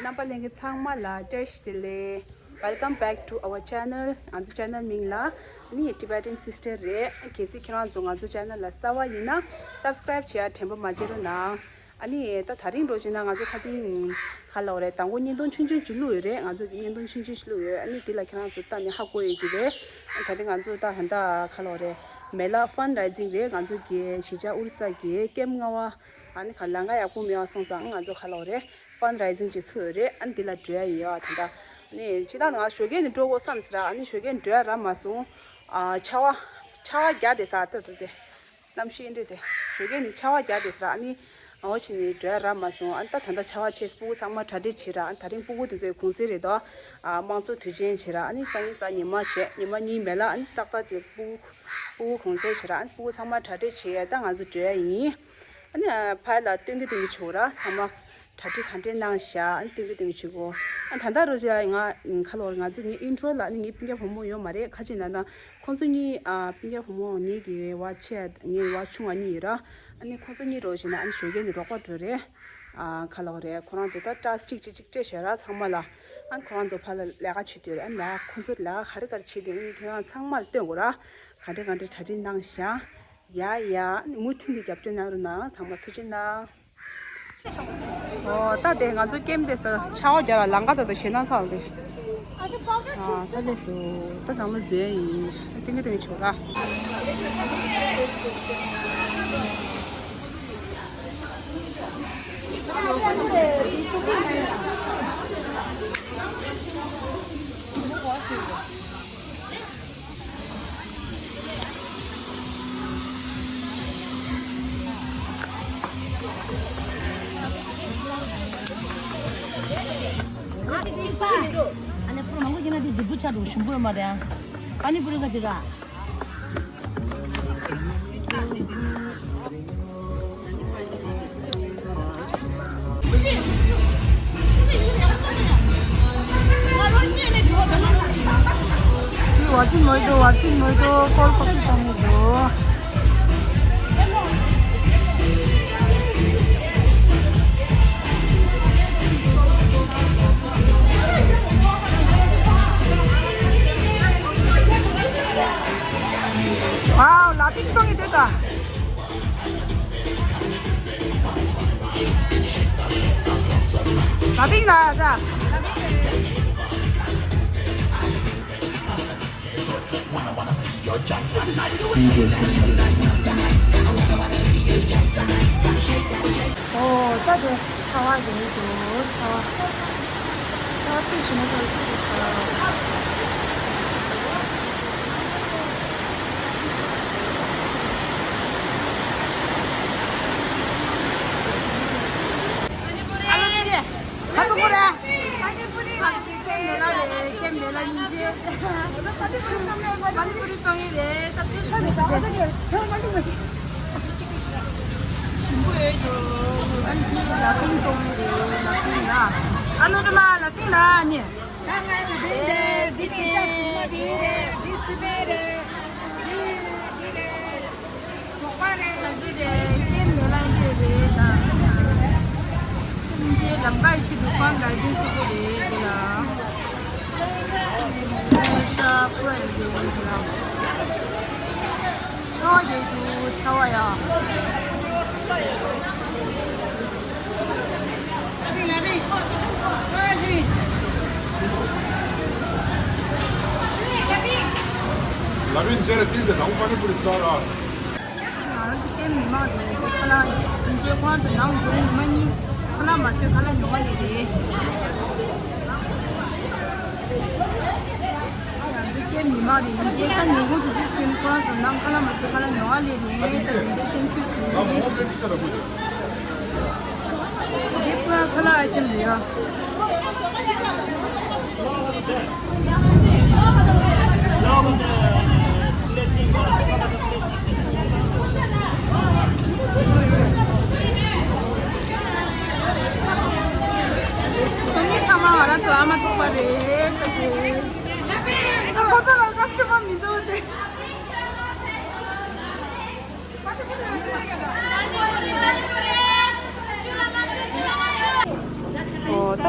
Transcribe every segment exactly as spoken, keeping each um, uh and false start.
རྣམ་པ་ལྷན་རྒྱས་ཚང་མ་ལ་བཀྲ་ཤིས་བདེ་ལེགས། Welcome back to our channel. ང་ཚོ་channel མིང་ལ་ནི་Tibetan Sister རེད། གལ་སྲིད་ཁྱེད་རང་ཚོ་ང་ཚོ་channel ལ་གསར་པ་ཡིན་ན་subscribe བྱེད་ཡ་དྲན་པ་མ་བརྗེད་རོགས་གནང་། ཨ་ནི་ད་དེ་རིང་འགྲོ་བྱས་ན་ང་ཚོ་ཁ་སང་ག་ལབ་རེད། དང་པོ་བརྙན་ཐུང་ཆུང་ཆུང་ཅིག་བླུགས་ཡོད་རེད། ང་ཚོ་གི་བརྙན་ཐུང་ཆུང་ཆུང་ཞིག་བླུགས་ཡོད། ཨ་ནི་དེ་ལ་ཁྱེད་རང་ཚོ་ལྟ་ནས་ཧ་གོ་ཡོད་ཀྱི་རེད། ད་རིང་ང་ཚོ་ད་ད་ལྟ་ག་ལབ་རེད། མེ་ལ་fundraising རེད། ང་ཚོ་གི་གཞིས་ཆགས་ཨོ་རི་ས་གི་ཀེམ་ལྔ་པ། ཨ་ནི་ག་ལམ་ཁ་ཡག་པོ་མེད་པ་སོང་ཙང་ང་ཚོ་ག་ལབ་རེད། fundraising ཅིག་ཚུགས་ཡོད་རེད། ཨ་ནི་འདི་ལ་འགྲོ་ཡ་ཡིན་ཡ། ད་ལྟ་ནི་སྤྱིར་བཏང་ང་ཞོགས་ཀས་ནས་འགྲོ་དགོས་བསམ་ཟེར། ཨ་ནི་ཞོགས་ཀས་འགྲོ་ཡ་རག་མ་སོང་། ཨ་ཆར་པ་ཆར་པ་རྒྱག་བསྡད་ས་ལྟ་འདུག་སྟེ། གནམ་གཤིས་འདི་དེ་ཞོགས་ཀས་ནས་ཆར་པ་རྒྱག་བསྡད་ས་རེད། ཨ་ནི་ཨོ་ཕྱི་ནས་འགྲོ་ཡ་རག་མ་སོང་། ཨ་ནི་ད་ད་ལྟ་ཆར་པ་ཆད། སྤུ་གུ་ཚང་མ་གྲ་སྒྲིག་བྱེད་ར། ཨ་ནི་ད་རིང་སྤུ་གུ་དེ་ཚོའི་གུང་སེང་རེད་དོ། ཨ་དམངས་གཙོ་དུས་ཆེན་བྱེད་ར། ཨ་ནི་སང་ཉིན་གཟའ་ཉི་མ་བྱས། ཉི་མ་གཉིས་མེད་ལ། ཨ་ནི་ཏག་ཏག་དེ་སྤུ་གུ་སྤུ་གུ་གུང་སེང་བྱེད་ར། ཨ་ནི་སྤུ་གུ་ཚང་མ་གྲ་སྒྲིག་བྱེད་ཡ། ད་ང་ཚོ་འགྲོ་ཡ་ཡིན། ཨ་ནི་ཕ་ཡུལ་ལ་སྟོན་གི་སྟོན་གི་བྱེད་ར། ཚང་མ་གྲ་སྒྲིག་ག་འདྲས་གནང་བཞག་ཨ་ནི་སྟོན་གི་སྟོན་གི་བྱེད་དགོས། ཨ་ད་ལྟ་རུ་ང་ག་ལབ་རེད། ང་ཚོ་ངའི་intro ལ་ནི་ངའི་སྤུན་ཀྱག་བུ་མོ་ཡོད་མ་རེད། ཁ་ཅིག་ན་ན་ཁོང་ཚོ་གཉིས། ཨ་སྤུན་ཀྱག་བུ་མོ་ངའི་གི་བ་ཆེ། ངའི་བ་ཆུང་བ་གཉིས་ཡོད་ར། ཨ་ནི་ཁོང་ཚོ་གཉིས་རོགས་བྱས་ན་ཨ་ནི་ཞོགས་ཀས་ནས་རོགས་པ་འགྲོ་རེད། ཨ་ག་ལབ་རེད། ཁོ་རང་ཚོ་ད་ཊ་སི་གཅིག་གཅིག་གཅིག་སྤྲད་བཞག་ར་ཚང་མ་ལ། ཨ་ནི་ཁོ་རང་ཚོ་ཕར་ལ་ལས་ཀ་བྱེད་དུས་རེད། ཨ་ནི་ལས་ཀ་ཁོང་ཚོ་ལས་ཀ་ག་རེ་ག་རེ་བྱེད་དེ། ཨ་ནི་ཁྱོད་རང་ཚང་མ་ལ་སྟོན་དགོས་ར། ག་འདྲ་ག་འདྲ་གྲ་སྒྲིག་གནང་བཞག་ཡ་ཡ། ཨ་ནི་མུ་མཐུད་ནས་རྒྱབ་སྐྱོར་གནང་རོགས་གནང་། ཚང་མ་ཐུགས་རྗེ་གནང་། ཨོ་ད་དེ་ང་ཚོ་ཀེམ་དེ་ས་ཆར་པ་རྒྱག་ར་ལམ་ཁ་ད་ད་ཞེད་སྣང་ཚ་ལ་དེ། ཨ་ད་ལས་སོ། ད་ནང་ལ་འཛུལ་ཡ་ཡིན། ཏིང་ངེ་ཏིང་ངེ་བྱོས་ར། ཨ་ནི་ཕུར་མང་པོ་ཡིན་ན་དེ་སྡུག་པོ་ཆགས་འགྲོ། ཞིམ་པོ་ཡོད་མ་རེད། ཨ་ནི་ཕུར་ག་ཅི་ར། ཝ་ཆིན་མོ་ཏོ། ཝ་ཆིན་མོ་ཏོ། ཀོལ་ཀོ་ཕི་གཏོང་གི་འདུག་ཝའོ། ལ་ཕིང་སོང་གི་འདུག་ད། ལ་ཕིང་ན་ཡ་ཅག་ཨོ་ད་དེ་ཆར་པ་རྒྱག་གི་འདུག་ཆར་པ། ཆར་པ་དཔེ་ཞིམ་པོ་ཞིག་ཤར། ཨ་ལོ་ཟེར། ཁ་ཐུག་པོ་རེད། ཀེམ་མེ་ལ་རེད། ཀེམ་མེ་ལ་སྙིང་རྗེ། ཕ་ནི་པུ་རི་བཙོང་ཡས་རེད། ད་དཔེ་ཆ་ནས་ཞིམ་པོ་ཡོད་ཀྱི། ཨ་ནི་ལ་ཕིང་བཙོང་ཡས་རེད། ལ་ཕིང་ལ། ཨ་ནུ་རི་མ་ལ་ཕིང་ལ་ནི། ཨེ་འདི་རེད། འདི་རེད། འདི་རེད། ད་འདི་རེད། ཀེམ་མེ་ལ་འདི་རེད་ད། ཁྱིམ་ཆེ་ལམ་ཁ་ཡི་ཆེད་དུ་ཁོང་ལ་འདི་ཚུགས་པོ་རེད་འདི་ལ། ཤ་པུ་ར་ཡི་འདི་རེད་འདི་ལ། ཆར་པ་རྒྱག་གི་འདུག་ཆར་པ་ཡ། ལ་བིན་ཇེ་ར་ཏིན་ཟེར་ལའུ་པ་ནི་པུ་རི་ཙོ་ར། ང་རང་ཚོ་ཀེམ་མི་མང་རེད། ཁ་ལག་ཡིན་གྱི་ཁོ་རང་ཚོ་ནང་འཛུལ་ཉི་མ་གཉིས་ཁ་ལག་མ་ཟོས་ཁ་ལག་ཉོ་བ་ཡིན་རེད། ང་ཚོ་ཀེམ་མི་མང་རེད། ཡིན་གྱི་ད་ཉིན་གུང་དུས་ཚོད་ཟིན་ཁོ་རང་ཚོ་ནང་ཁ་ལག་མ་ཟོས་ཁ་ལག་ཉོ་བ་སླེབས་རེད། ད་དེ་འདྲའི་སེམས་ཤུགས་བྱེད་ཀྱི་ཡིན། འདི་ཕ་ཁ་ལག་ཨ་ཅེམ་རེད་ཡ། ཁོ་གཉིས་ཚང་མ་ང་རང་ཚོ་ཨ་མ་ཐུག་པ་རེད་ཟེར་གི། ཁོ་ཚོ་ལ་སྐར་ཆུང་མ་མི་འདུག་སྟེ། ཨོ་ད་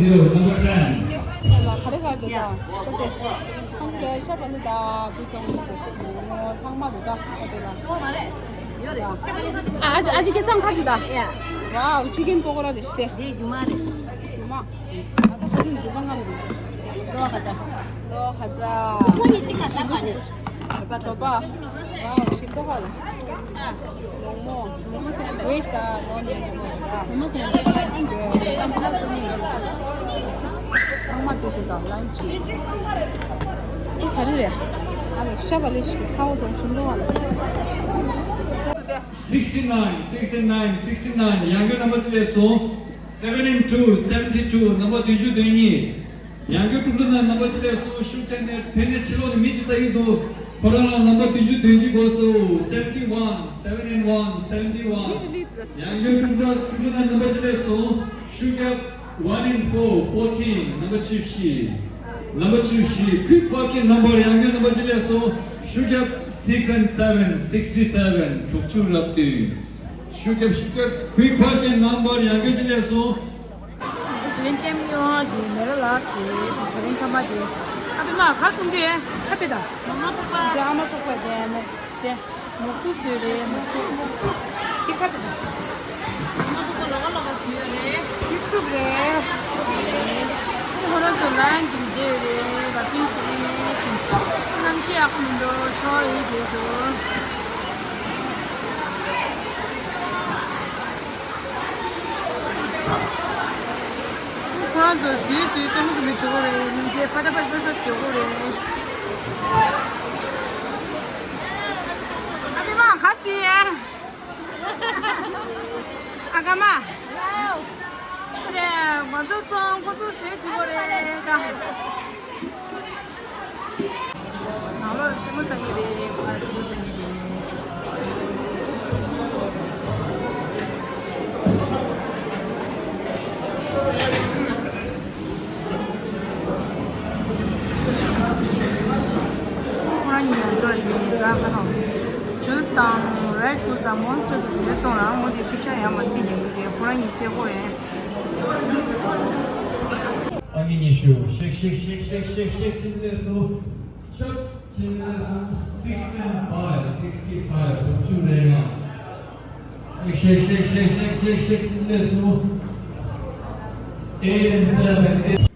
zero, number ten. ག་རེ་ག་རེ་འདུག་ད། ཁོང་དེ་ཤ་བ་ལི་ད་དེ་ཙོང་ལི་སི་ཚང་མ་འདུག་ད། ཁོ་དེ་ལ། ཨ་ཨ་ཅི་ཨ་ཅི་ཁྱེད་ཚང་ཁ་ཅི་ད། ཝའོ། ཅི་ཀེན་པོ་ཀོ་ར་རེད་ཤི་དེ། དེ་རྒྱུ་མ་རེད། རྒྱུ་མ། ཨ་ད་ཁ་ཅི་འདུག་ག་ང་མི་འདུག་ལོ་ཁ་ཅ། ལོ་ཁ་ཅ། ཁོ་ཡི་ཅི་ཀ་ད་པ་རེད། ད་པ། ཝའོ། ཞིམ་པོ་ཧ་ལ། ལོང་མོ། ལོང་མོ་ཟེར་ན་ཝེ་ཤི་ད་ལོ་ནི་ལོང་མོ་ཟེར་ན་ཨ་འདི་ཏམ་ཏམ་ཏུ་ནི་ཚང་མ་དེ་ཚོ་དང་ལན་ཅི། ཁ་རི་རེད། ཨ་ལེ་ཤ་བ་ལེ་ཤི་ས་འོ་དང་ཞིམ་པོ་ཧ་ལ། Sixty nine, sixty nine, sixty nine. ཡང་སྒོས་རྣམ་པ་ཅི་ལས་སོང་། Seven and two, seventy two. རྣམ་པ་བདུན་ཅུ་དོན་གཉིས། ཡང་སྒོས་དཀྲུག་ཕྲུག་རྣམ་པ་ཅི་ལས་སོང་། ཤུགས་རྒྱབ་ནས་ཕེབས་ནས་ཕྱི་ལོགས་ནས་མི་གཅིག་ལྟ་གི་འདུག་ཁོ་རང་ལ་རྣམ་པ་བདུན་ཅུ་དོན་གཅིག་དགོས་སོ། Seventy one, seven and one, seventy one. ཡང་སྒོས་དཀྲུག་ཕྲུག་དཀྲུག་ཕྲུག་རྣམ་པ་ཅི་ལས་སོང་། ཤུགས་རྒྱབ། One and four, fourteen. རྣམ་པ་བཅུ་བཞི། རྣམ་པ་བཅུ་བཞི། Quick fucking number. ཡང་སྒོས་རྣམ་པ་ཅི་ལས་སོང་། ཤུགས་རྒྱབ། Six and seven, sixty seven. དྲུག་ཅུ་རེ་བདུན། ཤུགས་རྒྱབ། ཤུགས་རྒྱབ། Quick fucking number. ཡང་སྒོས་ཅི་ལས་སོང་། དེ་རིང་ཀེམ་ཡོང་གི་མེ་ར་ལགས་སེ་དེ་རིང་ཁ་མ་དེ། ཨ་ཕི་མ་ཁ་ཐུང་གི་ཁ་པེ་ད། ཨ་མ་ཐུག་པ། ཨ་མ་ཐུག་པ་དེ་མོ་དེ། མོག་ཐུག་བཟོས་རེད། མོག་ཐུག་མོག་ཐུག་དེ་ཁ་པེ་ད། ཨ་མ་ཐུག་པ་ལོག་ལོག་བཟོས་རེད། དེ་སུབ་རེད། ཁོ་རང་ཚོ་ལན་གྱིན་བསྡད་རེད། ར་ཕིན་ཚེ་ནས་ཤིང་གནམ་གཤིས་ཡག་པོ་མི་འདུག་ཆོ་ཡོད་རེད་འདུག་ཁོ་རང་ཚོ་དུས་དུས་ཙམ་ཙམ་བྱེད་དགོས་རེད། སྙིང་རྗེ་ཕ་ཏ་ཕ་ཏ་ཕ་ཏ་བྱེད་དགོས་རེད། ཨ་ཕི་མ་ག་སི་ཨ་ག་མ་རེད། ང་ཚོ་ཚོང་ཁོ་ཚོ་ཟས་བྱེད་དགོས་རེད་ད། ནང་ལོགས་རྩེད་མོ་རྩེ་གི་རེད། ཁོ་རང་རྩེད་མོ་རྩེ་གི་རེད། ཁོ་རང་གཉིས་ཡང་འགྲོ་དེ་ནས་ཛ་ཁ་ནོ་ཇུས་དང་རེད་བུལ་དང་མོན་སི་ཊར་དེ་ཚོ་ཚོང་རང་ངོ་དེ་ཕི་ཤ་ཡང་མ་རྩི་ཡིན་གི་རེད། ཁོ་རང་གཉིས་སྤྲད་གོ་རེད། ཨ་ནི་ཉི་ཤུ། ཤེག་ཤེག་ཤེག་ཤེག་ཤེག་ཤེག་ཕྱིན་ལས་སོ། ཤབ་ཕྱིན་ལས་སོ། Six and five, sixty five. དྲུག་ཅུ་རེ་ལྔ། ཤེག་ཤེག་ཤེག་ཤེག་ཤེག་ཤེག་ཕྱིན་ལས་སོ། Eight and seven, eight.